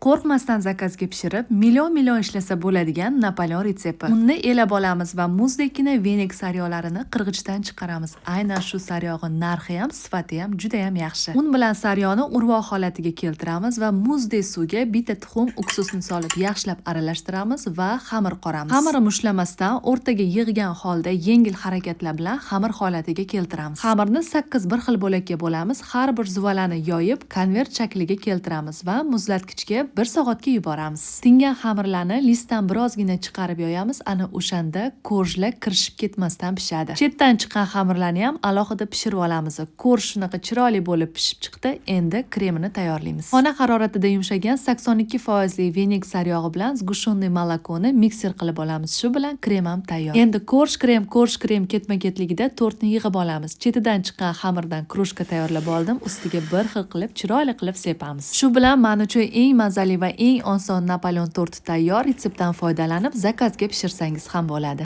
Qo'rqmasdan zakazga pishirib, million million ishlasa bo'ladigan Napoleon retsepti. Unni elab olamiz va muzdekkina веник saryog'larini qirg'ichdan chiqaramiz. Aynan shu saryog'i narxi ham, sifati ham juda ham yaxshi. Un bilan saryog'ni urvoq holatiga keltiramiz va muzdek suvga bitta tuxum uksusni solib yaxshilab aralashtiramiz va xamir qoramiz. Xamirni mushtlamasdan o'rtaga yig'gan holda yengil harakatlar bilan xamir holatiga keltiramiz. Xamirni 8 bir xil bo'lakka bo'lamiz. Har bir zuvalani yoyib, konvert shakliga keltiramiz va muzlatgichga 1 soatga yuboramiz. Tingan xamirlarni listdan birozgina chiqarib yoyamiz. Ana o'shanda korjlar kirishib ketmasdan pishadi. Chetdan chiqqan xamirlarni ham alohida pishirib olamiz. Korj shunaqa chiroyli bo'lib pishib chiqdi. Endi kremini tayyorlaymiz. Xona haroratida yumshagan 82% li веник saryog'i bilan сгущенный молоко ni mikser qilib olamiz. Shu bilan krem ham tayyor. Endi korj krem ketma-ketligida tortni yig'ib olamiz. Chetidan chiqqan xamirdan крошка tayyorlab oldim. Ustiga bir xil qilib, chiroyli qilib sepamiz. Shu bilan men uchun eng mazali va eng oson Napoleon torti tayyor. Retseptdan foydalanib zakazga pishirsangiz ham bo'ladi.